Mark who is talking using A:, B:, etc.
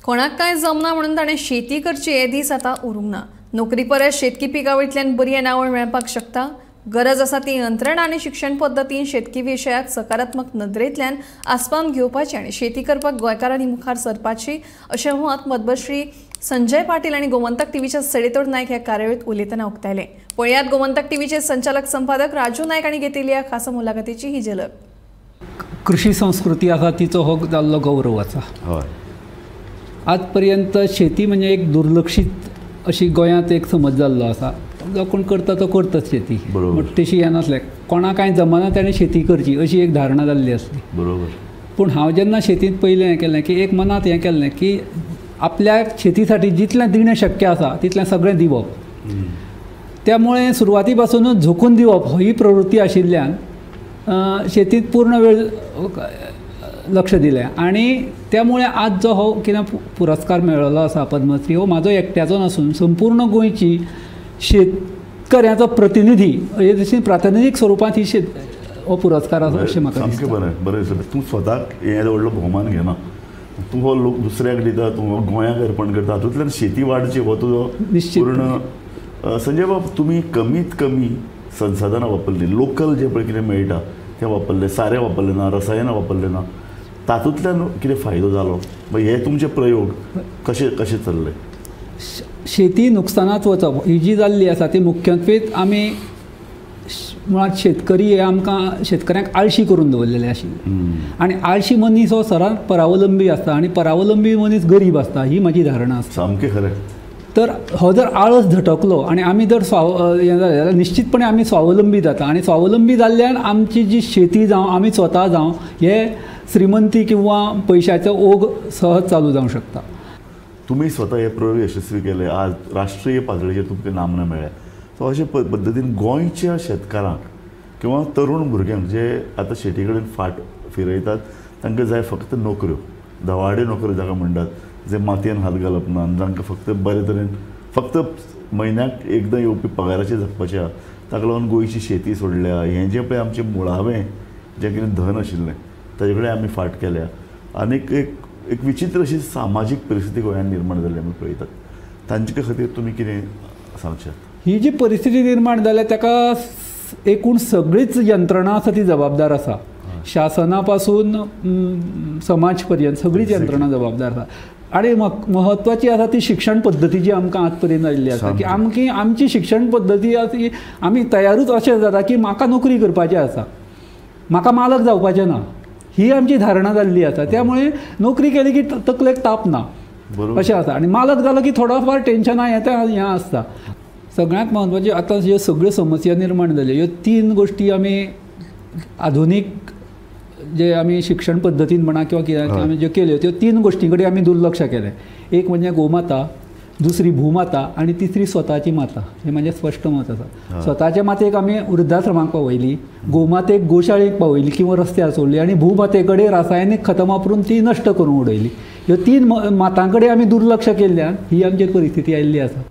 A: कोणाक कांय जमना म्हणून ताणें शेती करची हे दीस आतां उरूंक ना. नोकरी परस शेतकी पिकावळींतल्यान बरी येणावळ मेळपाक शकता. गरज आसा ती यंत्रणा आनी शिक्षण पद्दतीन शेतकी विशयाक सकारात्मक नदरेंतल्यान आस्पावन घेवपाची आनी शेती करपाक गोंयकारांनी मुखार सरपाची अशें मत पद्मश्री संजय पाटील आनी गोमंतक टीव्हीच्या सडेतोड नायक ह्या कार्यावळीत उलयतना उक्तायलें. पळयात गोमंतक टीव्हीचे संचालक संपादक राजू नायक हांणी घेतिल्ली ह्या खासा मुलाखतीची ही झलक.
B: कृषी संस्कृती आसा तिचो हो जाल्लो गौरव आसा.
C: हय,
B: आजपर्यंत शेती म्हणजे एक दुर्लक्षीत अशी गोंयांत एक समज जाल्लो आसा. जो कोण करता तो करताच शेती,
C: बरोबर,
B: तशी हें नासलें, कोणाक कांय जमना ताणें शेती करची अशी एक धारणा जाल्ली आसली.
C: बरोबर.
B: पूण हांव जेन्ना शेतींत पयलें हें केलें की एक मनांत हें केल्लें की आपल्या शेती साठी जितलें दिणें शक्य आसा तितलें सगळें दिवप. त्यामुळे सुरवाती पासूनच झोकून दिवप ही प्रवृत्ती आशिल्ल्यान शेतींत पूर्ण वेळ लक्ष दिलें आनी त्यामुळे आज जो हो कितें पुरस्कार मेळिल्लो आसा पद्मश्री, हो म्हाजो एकट्याचो नासून संपूर्ण गोंयची शेतकऱ्याचो प्रतिनिधी हे जशी प्रातिनिधीक स्वरुपांत ही शेत हो पुरस्कार आसा अशें म्हाका
C: सामकें
B: दिसता.
C: बरें, बरें दिसता. तूं स्वताक हें व्हडलो भोवमान घेना, तूं हो लोक दुसऱ्याक दिता, तूं हो गोंयाक अर्पण करता, हातूंतल्यान शेती वाडची हो तुजो
B: निश्चित
C: पूर्ण. संजय बाब, तुमी कमीत कमी संसाधनां वापरलीं, लोकल जें पळय कितें मेळटा तें वापरलें, सारें वापरलें ना, रसायनां वापरलें ना, तातूंतल्यान कितें फायदो जालो? हे तुमचे प्रयोग कशे कशे चल्ले?
B: शेती नुकसानात वचप ही जी जाल्ली आसा ती मुख्यत्वेत आमी मुळांत शेतकरी हे आमकां शेतकऱ्यांक आळशी करून दवरलेले आशिल्ले आनी आळशी मनीस हो सदांच परावलंबी आसता आनी परावलंबी मनीस गरीब आसता ही म्हाजी धारणा आसा.
C: सामकें खरें.
B: तर हो जर आळस झटकलो आनी आमी जर हें जालें जाल्यार निश्चितपणे आमी स्वावलंबी जाता आनी स्वावलंबी जाल्ल्यान आमची जी शेती जावं आमी स्वता जावं हे श्रीमंती किंवा पयशाचो ओघ सहज चालू जावंक शकता.
C: तुमी स्वता हे प्रयोग यशस्वी केले, आज राष्ट्रीय पातळीचेर तुमकां नामना मेळ्ळ्या. सो अशे पद्दतीन गोंयच्या शेतकारांक किंवा तरुण भुरग्यांक जे आतां शेती कडेन फाट फिरयतात तांकां जाय फक्त नोकऱ्यो, धवाड्यो नोकऱ्यो जाका म्हणटात, जे मातयेन हात घालप ना आनी जांकां फक्त बरे तरेन फक्त म्हयन्याक एकदां येवपी पगाराचेर जगपाचें आहा, ताका लागून गोंयची शेती सोडल्या. हें जें पळय आमचें मुळावें जें कितें धन आशिल्लें ताजे कडेन आमी फाट केल्या आनीक एक एक विचित्र अशी सामाजीक परिस्थिती गोंयांत निर्माण जाल्ली आमी पळयतात. तांचे खातीर तुमी कितें सांगशात?
B: ही जी परिस्थिती निर्माण जाल्या ताका एकूण सगळीच यंत्रणा आसा ती जबाबदार आसा. शासना पासून समाज पर्यंत सगळीच यंत्रणा जबाबदार आसा. आनी म्हत्वाची आसा ती शिक्षण पद्दती जी आमकां आज पर्यंत आयिल्ली आसा की आमकी आमची शिक्षण पद्दती आसा ती आमी तयारूच अशें जाता की म्हाका नोकरी करपाची आसा, म्हाका मालक जावपाचें ना, ही आमची धारणा जाल्ली आसा. त्यामुळे नोकरी केली की तकलेक ताप ना अशें आसा आनी मालक जालो की थोडो फार टेन्शनां येता हें आसता. सगळ्यांत म्हत्वाची आतां ह्यो सगळ्यो समस्या निर्माण जाल्यो ह्यो तीन गोश्टी आमी आधुनीक जे आमी शिक्षण पद्दतीन म्हणा किंवा कितें आमी ज्यो केल्यो त्यो तीन गोश्टी कडेन आमी दुर्लक्ष केलें. एक म्हणजे गोमाता, दुसरी भूमाता आनी तिसरी स्वताची माता. हें म्हाजें स्पश्ट मत आसा. स्वताच्या मातेक आमी वृद्धाश्रमाक पावयली, गोमातेक गोशाळेक पावयली किंवा रस्त्यार सोडली आनी भूमाते कडेन रासायनीक खतां वापरून ती नश्ट करून उडयली. ह्यो तीन मातां कडेन आमी दुर्लक्ष केल्ल्यान ही आमचेर परिस्थिती आयिल्ली आसा.